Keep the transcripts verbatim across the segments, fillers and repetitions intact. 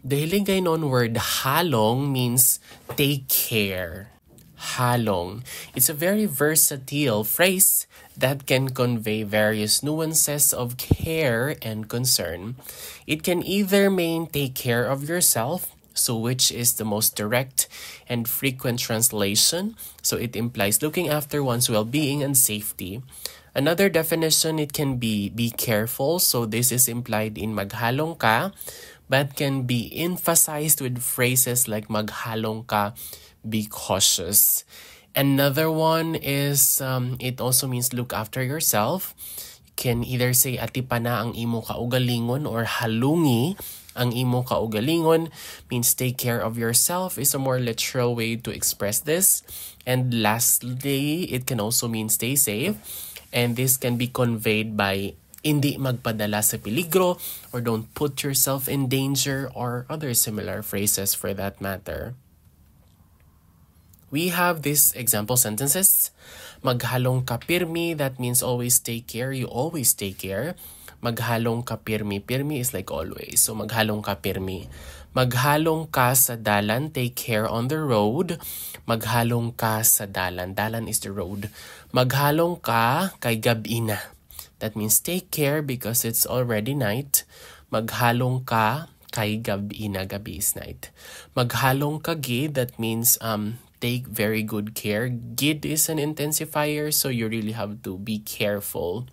The Hiligaynon word halong means take care. Halong. It's a very versatile phrase that can convey various nuances of care and concern. It can either mean take care of yourself, so which is the most direct and frequent translation, so it implies looking after one's well-being and safety. Another definition, it can be be careful, so this is implied in maghalong ka, but can be emphasized with phrases like maghalong ka, be cautious. Another one is, um, it also means look after yourself. Can either say atipana ang imo kaugalingon or halungi ang imo kaugalingon, means take care of yourself is a more literal way to express this. And lastly, it can also mean stay safe. And this can be conveyed by hindi magpadala sa peligro or don't put yourself in danger or other similar phrases for that matter. We have these example sentences. Maghalong ka pirmi, that means always take care. You always take care. Maghalong ka pirmi. Pirmi is like always. So, maghalong ka pirmi. Maghalong ka sa dalan, take care on the road. Maghalong ka sa dalan. Dalan is the road. Maghalong ka kay gab-i na. That means take care because it's already night. Maghalong ka kay gab-i na, gab-i is night. Maghalong ka gid, that means, um, take very good care. Gid is an intensifier, so you really have to be careful.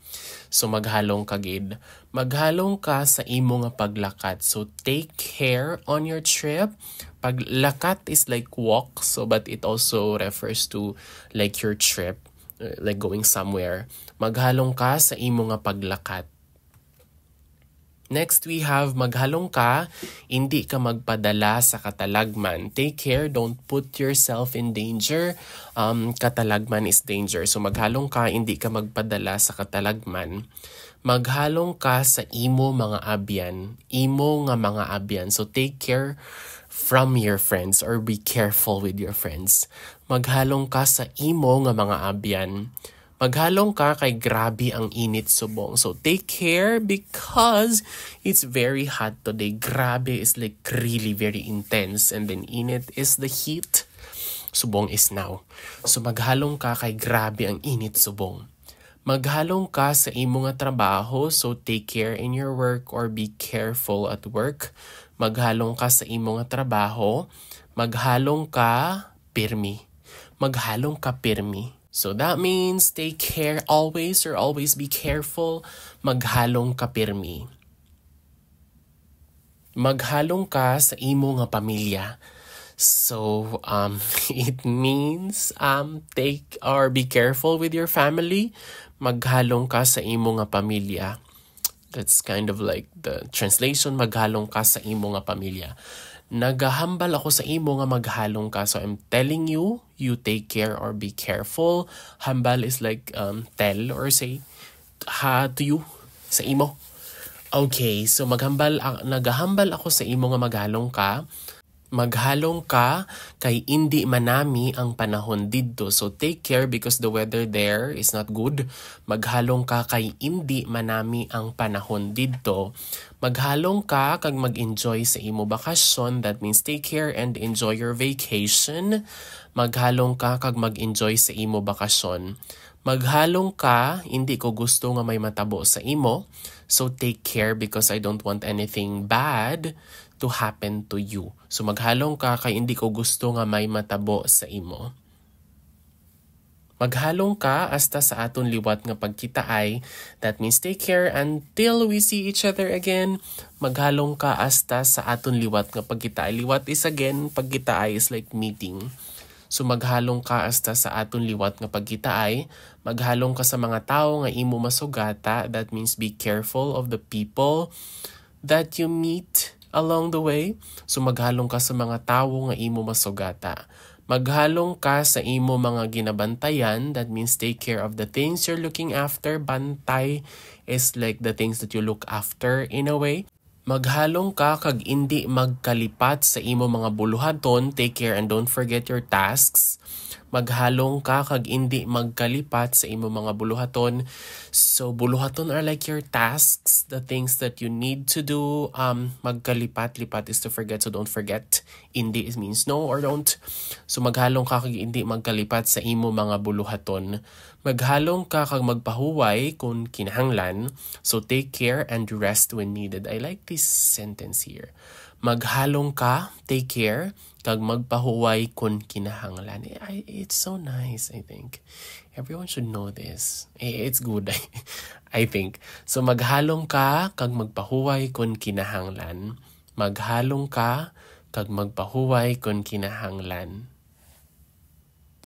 So maghalong ka gid. Maghalong ka sa imo nga paglakat. So take care on your trip. Paglakat is like walk, so but it also refers to like your trip, uh, like going somewhere. Maghalong ka sa imo nga paglakat. Next, we have maghalong ka, hindi ka magpadala sa katalagman. Take care, don't put yourself in danger. Um, katalagman is danger. So maghalong ka, hindi ka magpadala sa katalagman. Maghalong ka sa imo mga abyan. Imo nga mga abyan. So take care from your friends or be careful with your friends. Maghalong ka sa imo nga mga abyan. Maghalong ka kay grabe ang init subong. So take care because it's very hot today. Grabe is like really very intense. And then init is the heat. Subong is now. So maghalong ka kay grabe ang init subong. Maghalong ka sa imo nga trabaho, so take care in your work or be careful at work. Maghalong ka sa imo nga trabaho. Maghalong ka pirmi. Maghalong ka pirmi. So that means take care always or always be careful. Maghalong ka pirmi. Maghalong ka sa imo nga pamilya. So, um, it means, um, take or be careful with your family. Maghalong ka sa imo nga pamilya. That's kind of like the translation, maghalong ka sa imo nga pamilya. Nagahambal ako sa imo nga maghalong ka. So, I'm telling you, you take care or be careful. Hambal is like, um, tell or say, ha, to you, sa imo. Okay, so maghambal, a-, nagahambal ako sa imo nga maghalong ka. Maghalong ka kay indi manami ang panahon didto. So take care because the weather there is not good. Maghalong ka kay indi manami ang panahon didto. Maghalong ka kag mag-enjoy sa imo bakasyon. That means take care and enjoy your vacation. Maghalong ka kag mag-enjoy sa imo bakasyon. Maghalong ka, hindi ko gusto nga may matabo sa imo. So take care because I don't want anything bad to happen to you. So maghalong ka kay hindi ko gusto nga may matabo sa imo. Maghalong ka hasta sa aton liwat nga pagkitaay. That means take care until we see each other again. Maghalong ka hasta sa aton liwat nga pagkitaay. Liwat is again, pagkitaay is like meeting. So maghalong ka hasta sa aton liwat nga pagkitaay. Maghalong ka sa mga tawo nga imo masugata. That means be careful of the people that you meet along the way. So maghalong ka sa mga tawo nga imo masugata. Maghalong ka sa imo mga ginabantayan. That means take care of the things you're looking after. Bantay is like the things that you look after in a way. Maghalong ka kag indi magkalipat sa imo mga buluhaton. Take care and don't forget your tasks. Maghalong ka kag indi magkalipat sa imo mga buluhaton. So, buluhaton are like your tasks, the things that you need to do. Um, magkalipat, lipat is to forget, so don't forget. Indi is means no or don't. So, maghalong ka kag indi magkalipat sa imo mga buluhaton. Maghalong ka kag magpahuway kon kinahanglan. So, take care and rest when needed. I like this sentence here. Maghalong ka, take care, kag magpahuway kon kinahanglan. Eh, I, it's so nice, I think. Everyone should know this. Eh, it's good, I think. So, maghalong ka kag magpahuway kon kinahanglan. Maghalong ka kag magpahuway kon kinahanglan.